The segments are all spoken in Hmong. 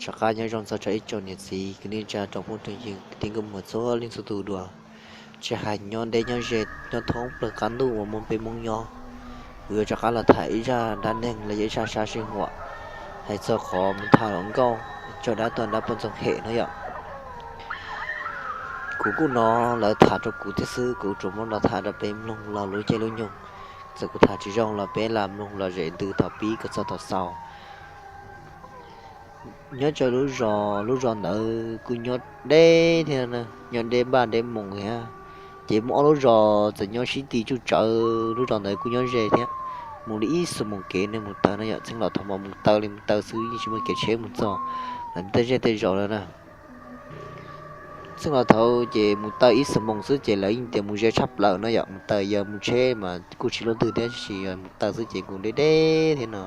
Rov qab nyob zoo txog rau ib tsoom niam txiv kwv tij neej tsa, tsoom phooj tsoom ywg kwv tij nkauj muam txhua leej txhua tus dua. Tsis hais nyob deb nyob ze, nyob thoob plaws qab ntuj uas muaj peb Hmoob nyob, kuv yuav rov qab los tham ib zaj dab neeg los yog ib zaj sab sij huam hais txog qhov mus tham hluas nkauj, tso dab tuag dab poj ntxoog hem no yom. Kuv kuj hnov lawv tham rau kuv thiab xwb, kuv tsuas muab los tham rau peb mloog los lub caij lub nyoog. Txawm kuv tham tsis zoo los peb lam mloog los zem ntws thaum pib kom txog thaum xaus. Nyob rau lub zos, lub zos ntawd kuj nyob deb thiab, nyob deb npaj deb moos thiab. Ces muaj ob lub zos txawm nyob sib ti tsuj tsawv, lub zos ntawd kuj nyob ze thiab, mus li ib xuab moos kev neeg mus taw no yom. Txheej laus thaum mus taw li mus taw xwb, yeej tsis muaj kev tsheb mus txog lawv tej zej tej zos lawm na. Txheej laus thaum ces mus taw ib xuab moos xwb ces lawv yeej tias mus ze tshaj plaws no yom. Mus taw, yog mus tsheb mas kuj tsis luaj twg thiab, tab sis yog mus taw xwb ces kuj deb deb thiab no.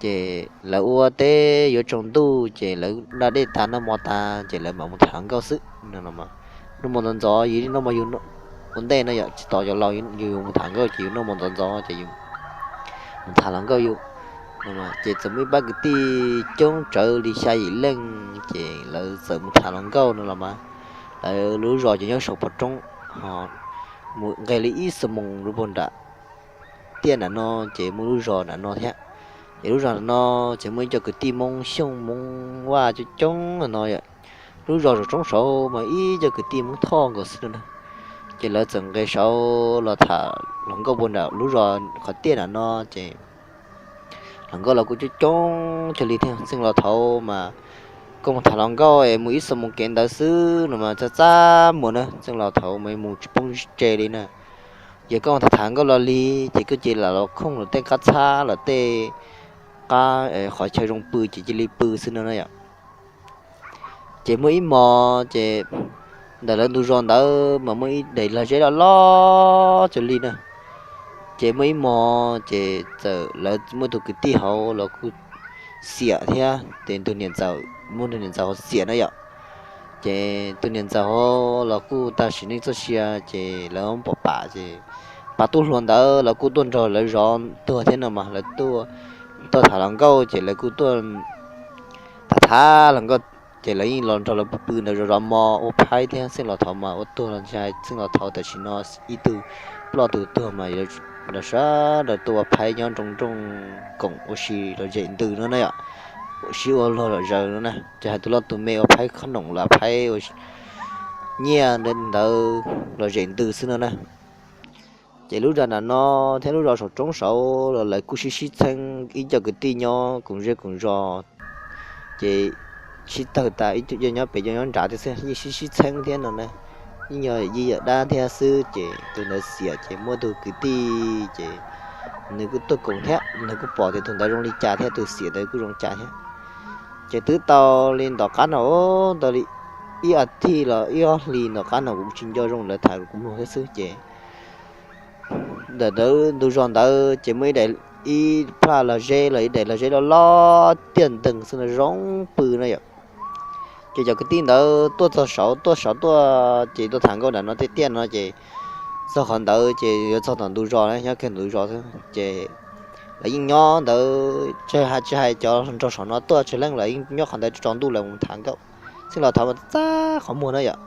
Ces lawv ua teb yuav tsaus ntuj ces lawv da dej tas noj mov tas ces lawv mam mus tham hluas nkauj xwb no. Noj mov ntxov ntxov, yus noj mov yus ua ntej no yom, tsis tos cov laus, yus mus tham hluas nkauj ces yus noj mov ntxov ntxov ces yus mus tham hluas nkauj yus. Ces txawm muaj ib pab kwv tij coob tsawv li xya yim leej ces lawv txawm mus tham hluas nkauj no los mas, lawv lub zos ces nyob saum pov roob, ho mus nqes li ib xuab moos rau puag nram tiaj nram no ces muaj lub zos nram no thiab. Ces lub zos nram no ces muaj ib co kwv tij Hmoob Xyooj Hmoob Vaj coob coob no yom. Lub zos saum roob saud mas ib co kwv tij Hmoob Thoj nkaus xwb no na. Ces lawv txawm nqes saud los tham hluas nkauj puag nram lub zos qhov tiaj nram no ces hluas nkauj los kuj coob coob kawg li thiab. Txheej laus thaud mas koj mus tham hluas nkauj es mus ib xuab moos kev ntawd xwb no mas txaj txaj muag na, txheej laus thaud mas mus tsis poob tsis tseg li na. Yog koj mus tham tham nkauj los li ces koj cia li lam los khooj lawv tej qab txhab lawv tej qab qhov chaw zoo pw ces cia li pw xwb no na yom. Ces muaj ib hmos ces ntawm lawv ntug zos ntawd mas muaj ib daim lag zeb loj loj cuag li na. Ces muaj ib hmos ces txawm lawv muaj tus kwv tij hauv los kuj xiam thiab, ces tus niam ntxawm, muaj tus niam ntxawm hauv xiam na yom. Ces tus niam ntxawm hauv los kuj tag sim neej txoj sia ces lawv pom pam ces pab tub hluas ntawd los kuj tuaj nrog lawv zov tuag thiab no mas lawv tuaj tham hluas nkauj ces lawv kuj tuaj tham tham hluas nkauj ces lawv yeej los nrog lawv pw pw ntawd zov zov hmo ua phaib thiab. Txheej laus thaud mas ua tuag los ntshai, txheej laus thaud tam sim no ib tug ploj tus tuag mas sawv daws tuaj ua phaib nyob nroog nroog koom ua si los zem ntws no na yom, sib ua luag lom zaws no na, tsis hais tus loj tus me ua phaib khob noom los phaib ua nyiaj ntawd los zem ntws xwb no na. Ces lub zos nram no thiab lub zos saum roob saud los lawv kuj sib sib txheeb, ib co kwv tij nyob koom zej koom zos, ces sib tawg tas, ib co nyob pem co nyob nrad thiab xwb, yeej sib sib txheeb thiab no na. Yeej yog yij yawm dab thiab xwb ces tus ntawd xiam ces muaj tus kwv tij ces nws kuj tuaj koom thiab, nws kuj pom tias tus ntawd zoo li cas thiab tus xiam ntawd kuj zoo cas thiab. Ces twb tau li tom qab no, tau li ib as thiv los ib ob hlis tom qab no kuv tsis nco zoo, lawv tham kuv mloog thiab xwb ces ntawm ntawd ntug zos ntawd ces muaj ib daim, ib plaj lag zeb los ib daim lag zeb loj loj tiaj nteeg xwb no zoo pw no yom. Ces cov kwv tij ntawd tuaj txog saud, tuaj saud tuaj ces tuaj tham nkauj nram no tiaj tiaj no ces txog qhov ntawd ces yuav txog tom ntug zos na, nyob kiag ntug zos xwb ces lawv yeej nyob ntawd, tsis hais cov nrog saum no tuaj tsawg leej los yeej nyob qhov ntawd tsaus ntuj lawv mus tham nkauj. Txheej laus thaud mas txaj qhov muag na yom,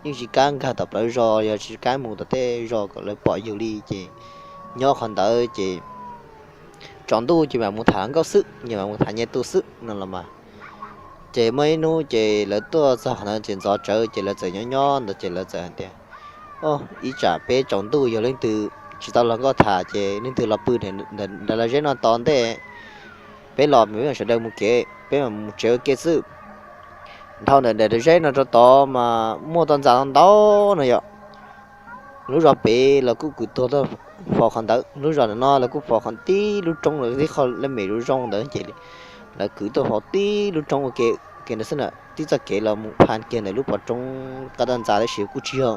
yeej tsis kam nkag tom plawv zos, yog tsis kam mus tom tej zos kom lawv pom yus li ces nyob qhov ntawd ces tsaus ntuj ces mam mus tham nkauj xwb, nyias mam mus tham nyias tus xwb no los mas. Ces muaj ib hnub ces lawv tuaj txog qhov ntawd ces ntxov tsawv ces lawv txawm nyob nyob ntawd ces lawv txawm hais tias, o, ib tsam peb tsaus ntuj yog leej twg tsis tau hluas nkauj tham ces leej twg los pw nram lag zeb no tos ntej, peb los peb mam sawv daws mus kev, peb mam mus tsev ua ke xwb. Dhau ntawm daim lag zeb no rau tod mas muaj toj ntxas ntau ntau no yom. Lub zos pem los kuj kwv tuag tuaj faus qhov ntawd, lub zos no los kuj faus qhov tib lub roob los tib qho laj mem zoo zoo ntawd ces lawv kwv tuaj faus tib lub roob ua ke, ke ntawd xwb na, tib txoj kev los mus pha kiag ntawm lub pov roob qab toj ntxas tab sis kuj tsis yog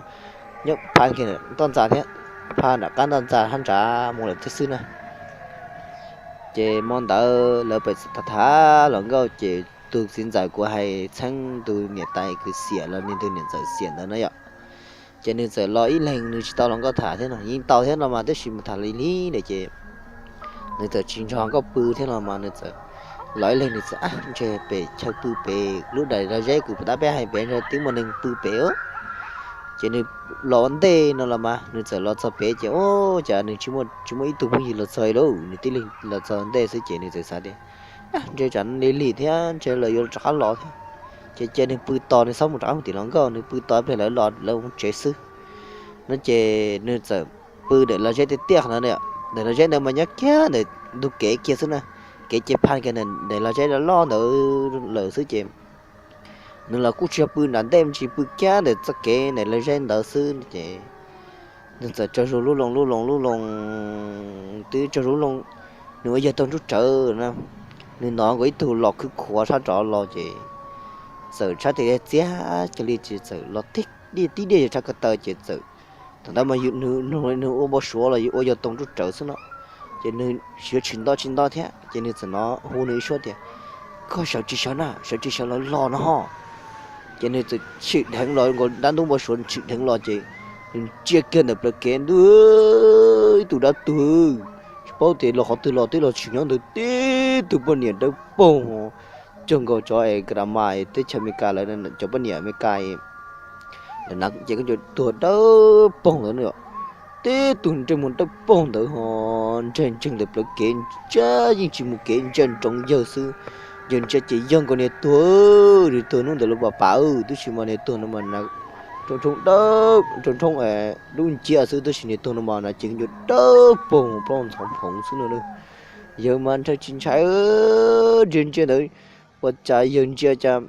nyob pha kiag ntawm toj ntxas thiab, pha nram qab toj ntxas hab nrad mus lawm thiab xwb na. Ces hmo ntawd lawv pem tham tham hluas nkauj ces tus txiv ntxawm kuv hais txheeb tus niam tais kwv xiam los nws tus niam ntxawm xiam ntawd na yom, ces nws txawm los ib leeg, nws tsis tau hluas nkauj tham thiab no, yeej tau thiab no mas tab sis mus tham lig lig lawm ces nws txawm tsis nrog nkauj pw thiab no mas nws txawm los ib leeg nws txawm, ntshe pem chaw pw pem lub daim lag zeb kws puas tab peb hais pem ntshe twb muaj neeg pw pem. Ces nws los ua ntej no los mas nws txawm los txog pem ces ua cas nws tsis muaj ib tug phooj ywg los txog li, nws tib leeg los txog ntej xwb ces nws txawm xav tias ntshe tsam li lig thiab ntshe lawv yuav rov qab los thiab. Ces cia nws pw tos nws txhob mus rov qab mus tim hluas nkauj, nws pw tos ib pliag lawv los lawv mus tsev xwb no ces nws txawm pw ntawm lag zeb tiaj tiaj qhov ntawd. Ntawm lag zeb ntawd mas nyob kiag ntawm ntug kev kiag xwb na, kev ces phaj kiag ntawm lag zeb loj loj ntawd lawm xwb ces nws los kuj tsis yog pw nram ntej, tsis pw kiag ntawm txoj kev ntawm lag zeb ntawd xwb ces nws txawm tsaug zog lub loo lub loo lub loo, twb tsaug zog lub loo, nws ua yawg taug nruab rawv na, nws hnov nkaus ib tug los khwv khuav sab nraud los ces txawm tshab tes txiav cia li ces txawm los tib diaj tib diaj yawg tshab ko taw ces txawm, thaum ntawd mas nws ua npau suav los ua yawg taug nruab rawv xwb no, ces nws yuav tshwm nto tsis nto thiab ces nws txawm hnov hu nws ib suab tias koj sawv tsis sawv na, sawv tsis sawv los los no ho. Ces nws txawm tshwm dheev los nkaus dab ntub npau suav tshwm dheev los ces nws ntsia kiag ntawm plawv kev ntuj, ib tug dab tuag, tsis paub tias los qhov twg los twb los tshwm nyob ntawd tib tug poj niam dawb paug, cog nkaus cov es ka da mas teb chaws Amelikas lawv cov poj niam Amelikas lawv hnav ces koj nco tuag dawb paug ntawd no, tib tug ntsej muag dawb paug ntawd ho ntsia ntsees ntawm plawv kev, ntsia yeej tsis mus kev ntsia ntsoov yawg xwb. Yawg ntsia ces yog nkaus niag tuag, niag tuag hnub ntawd lawv pam pam, tab sis mas niag tuag no mas nroo nroo dawb nroo nroo dub nciab xwb, tab sis niag tuag no mas hnav cev khaub ncaws dawb paug plaub ntxhov phoov xwb no. Yawg mas ntshai tsis ntshai, ntsia ntsia ntawd ua cas yawg ntsia cas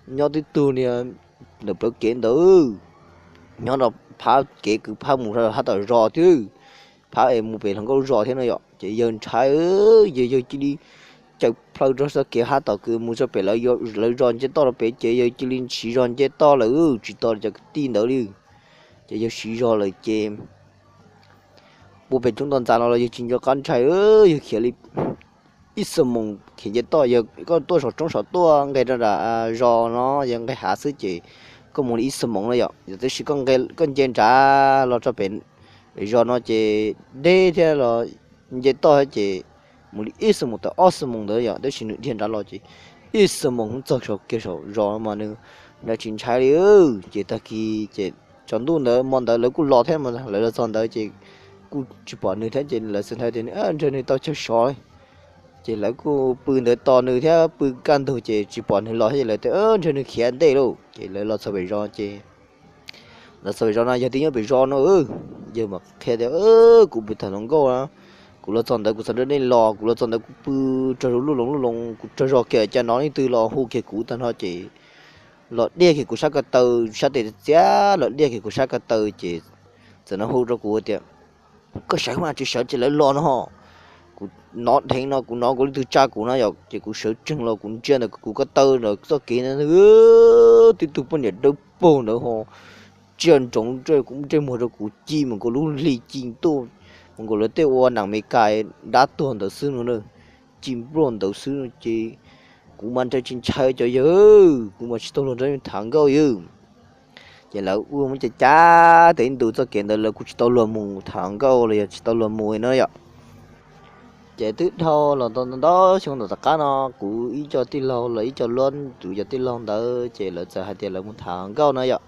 nyob tib tug niag ntawm plawv kev ntawd, nyob rau phab kev kws phab mus hab tom zos thiab, phab es mus pem hluas nkauj lub zos thiab no yom. Ces yawg ntshai, yawg yawg cia li caws plaws rau txoj kev hab tom kws mus txog pem lawv zos nce toj rau pem ces yawg cia li siv zog nce toj lawm, tsis tos li cov kwv tij ntawd li. Ces yawg siv zog lawm ces ua pem roob toj ntxas no los yawg tsis nco qab ntshai, yawg khiav li ib xuab moos khiav nce toj. Yog koj tuaj saum roob saum tuaj nqes rau nram zos no yog nqes hav xwb ces koj mus li ib xuab moos no yom. Yog tab sis koj nce nrad los rau pem zos no ces deb thiab los nce toj thiab ces mus li ib xuab moos tawm ob xuab moos ntawd yom, tab sis nws dhia nrad los ces ib xuab moos txog saum kiag saum zos no mas nws ntshai tsis ntshai li. Ces tag kis ces tsaus ntuj ntawd hmo ntawd lawv kuj los thiab, lawv los txog ntawd ces kuj tsis pom nws thiab ces lawv xav tias ntshe nws tau chaw sov. Ces lawv kuj pw ntawd tos nws thiab pw kaj ntug ces tsis pom nws los thiab ces lawv tias ntshe nws khiav ntej lauj. Ces lawv los txog pem zos ces los txog pem zos no yawg twb nyob pem zos no, yawg mam qhia tias kuv pw tham hluas nkauj na, kuv los txog ntawd kuv txog nram nej los, kuv los txog ntawd kuv pw tsaug zog lub loo lub loo, kuv tsaug zog kiag cas hnov leej twg los hu kiag kuv tag no ces los diaj kiag kuv sab ko taw, sab tes txiav los diaj kiag kuv sab ko taw ces txawm no hu rau kuv tias koj sawv mas tsis sawv ces lawv los no. Kuv hnov dheev no kuv hnov kuv leej twg tsa kuv no yom, ces kuv sawv tsees los kuv ntsia ntawm kuv ko taw ntawm txoj kev ntawd, tib tug poj niam dawb paug ntawd ho ntsia ntsoov ntsej muag rau kuv ci mus nkaus lub hli ci tuaj, mus nkaus lawv tej ua neeg Amelikas dab tuag ntawd xwb no, ci npluaj ntawd xwb no ces kuv mas ntshai tsis ntshai cov yawg, kuv mas tsis tau luag nrog tham hluas nkauj yawg. Ces lawv ua muab cav cav tes ib ntus txoj kev ntawd lawv kuj tsis tau luag mus tham hluas nkauj los yog tsis tau luag mus no yom. Ces twb dhau los ntau ntau xyoo tom qab no, kuv ib co tij laug los ib co luab kuv cov tij laug ntawd ces lawv txawm hais tias lawv mus tham hluas nkauj no yom.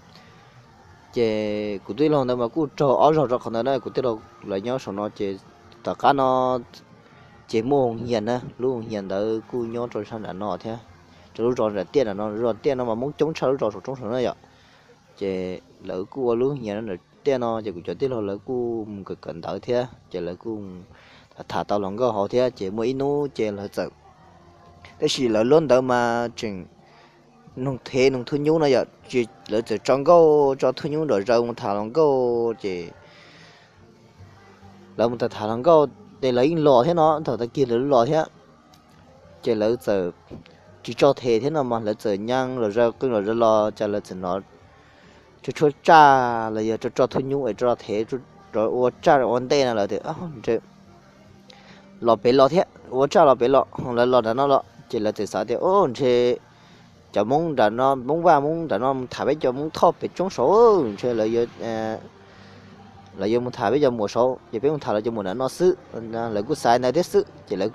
Ces kuv tij laug ntawd mas kuj raug ob zaug rau qhov ntawd na, kuv tij laug lawv nyob saum no ces tom qab no ces muaj hoos hias na, lub hoos hias ntawd kuj nyob rau sab nram no thiab, rau lub zos nram tiaj nram no, zos tiaj no mas Hmoob coob tshaj lub zos saum roob saum no yom. Ces lawv kuj ua lub hoos hias nram tiaj no ces kuv cov tij laug lawv kuj mus kawm kawm ntawv thiab ces lawv kuj tham tau hluas nkauj hauv thiab ces muaj ib hnub ces lawv txawm, tab sis lawv luab ntawd mas tseem noog thev noog thuj nyub no yom, ces lawv txawm tso nkauj tso thuj nyub nram zaws mus tham hluas nkauj ces lawv mus tham tham hluas nkauj ces lawv yeej los thiab no, thaum tag kis lawv los thiab ces lawv txawm tsis tso thev thiab no mas lawv txawm nyees los zaws qeej los zaws los ces lawv txawm hnov tshuab tshuab tsaj los yog tso tso thuj nyub es tso thev ua tsaj ua ntej no lawv tias ntshe los pem los thiab, ua tsaj los pem los, lawv los nram no los ces lawv txawm xav tias ntshe cov Hmoob nram no, Hmoob Vaj Hmoob nram no mus tham peb cov Hmoob Thoj pem roob saud, ntshe lawv yuav lawv yuav mus tham peb cov muam saud, ces peb mus tham lawv cov muam nram no xwb. Lawv kuj xav ntawd thiab xwb, ces lawv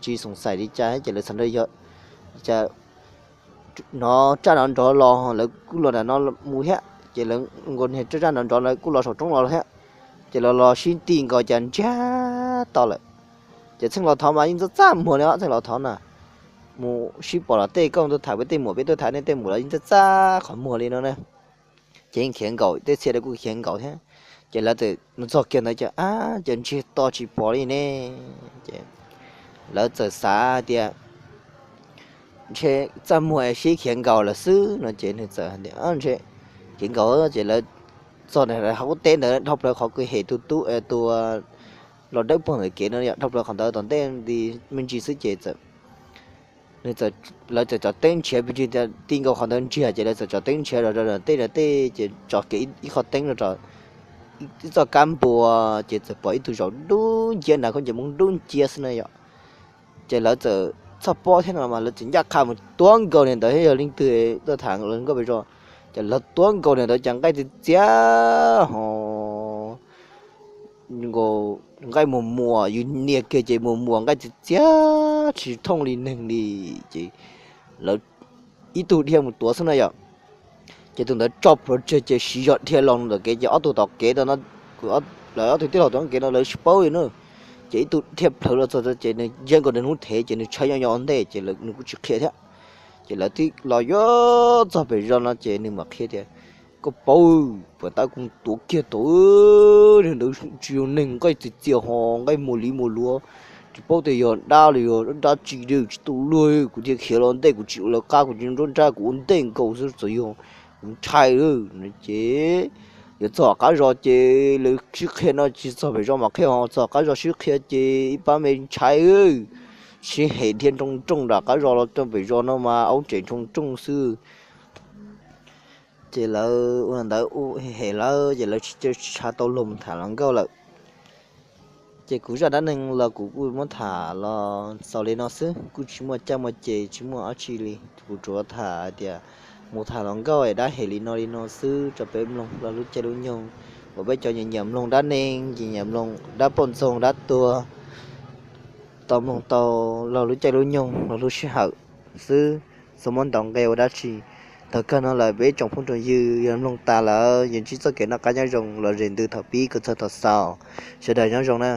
tsis xoom xaim li cas, ces lawv txawm nrog yog cas hnov raj nrov nrov los lawv kuj los nram no mus thiab, ces lawv nkaus niag raj raj nrov nrov lawv kuj los saum roob los thiab. Ces los los sib ti nkaus cas ntsiag to lawm. Ces txheej laus thaud mas yeej txaj txaj muag li os, txheej laus thaud na, mus sib pom los tej koj tuaj tham peb tej muam, peb tuaj tham nej tej muam los yeej txaj txaj qhov muag li no na. Ces yeej khiav nkaum, tej txhia rau kuj khiav nkaum thiab. Ces lawv txawm mus txog kiag ntawd ces, ab, ces ntsiag to tsis pom li ne. Ces lawv txawm xav tias ntshe txaj muag es sib khiav nkaus lawm xwb no, ces nws txawm tias ntshe khiav nkaus. Ces lawv txog hauv teb ntawd dhau plaws qhov kwj hem tus tub tus los dawb paug ntawm kev no, dhau plaws qhov ntawd tom ntej me ntsis xwb ces lawv txawm tso teeb nrhiav, pes tsawg tias ti nkaus qhov ntawd ntsiag ces lawv txawm tso teeb nrhiav rau tej tej ces tso kev ib qho teeb rau ib txoj kab npua, ces txawm pom ib tug zaum dub nciab na, khaub ncaws hmoob dub nciab xwb na yom. Ces lawv txawm txhoj pob thiab no mas lawv txawm ncaj qha mus tuav nkaus niag ntawd thiab, yog leej twg tuaj tham nkauj pes zog, ces lawv tuav nkaus niag ntawd ces nqaij txias txias ho nkaus, nqaij muag muag, yus nias kiag ces muag muag nqaij txias txias tsis thooj li neeg li. Ces lawv ib tug dhia mus tuav xwb na yom. Ces tus ntawd tso plhuav tseg ces siv zog dhia los ntawm kev ces ob tug tom kev no, lawv ob tug tij laug tom kev no lawv tsis paub li na. Ces ib tug dhia plhawv los txog ces nws ntsia nkaus nws hnub thev ces nws tshawb nyob nyob ua ntej ces nws kuj tsis qhia thiab. Ces lawv twb los yuav txog pem zos no ces nws mam qhia tias, koj paub, puas tab kuv tuav kiag tau, niag ntawd tsis yog neeg, nqaij txias txias ho nqaij muag li muag luav, tsis paub tias yog dab los yog dab tsi li, tsis tau luag, kuv thiaj khiav los ntej, kuv tsis ua lawv qab, kuv tsis nruab nrab, kuv ua ntej nkaus xwb, txawm yog kuv ntshai lawm no ces yuav txog qab zos ces lawv sib qhia no, tsis txog pem zos mas qhia ho txog qab zos sib qhia ces ib pab me ntshai, sib hem dhia nroo nrooj nram qab zos los rau pem zos no mas aub tseem nroo nrooj xwb. Ces lawv ua ntawd ua hem lawv ces lawv tsis, tsis tshua tau luag mus tham hluas nkauj lawm. Ces kuv zaj dab neeg los kuv kuj muab tham los xaus li no xwb, kuj tsis muaj caj muaj ces tsis muaj dab tsi li, kuv tsuas tham hais tias mus tham hluas nkauj es dab hem li no li no xwb rau peb mloog lo lub caij lub nyoog uas peb cov nyiam nyiam mloog dab neeg, nyiam nyiam mloog dab poj ntxoog dab tuag, tau mloog tau lo lub caij lub nyoog lo lub sij hawm xwb, txhob muab ntaus nqe ua dab tsi. Thaum kawg no lawm peb tsoom phooj tsoom ywg yog mloog tas lawm yog ntsib txoj kev noj qab nyob zoo los zem ntws thaum pib kom txog thaum xaus, sawv daws nyob zoo na.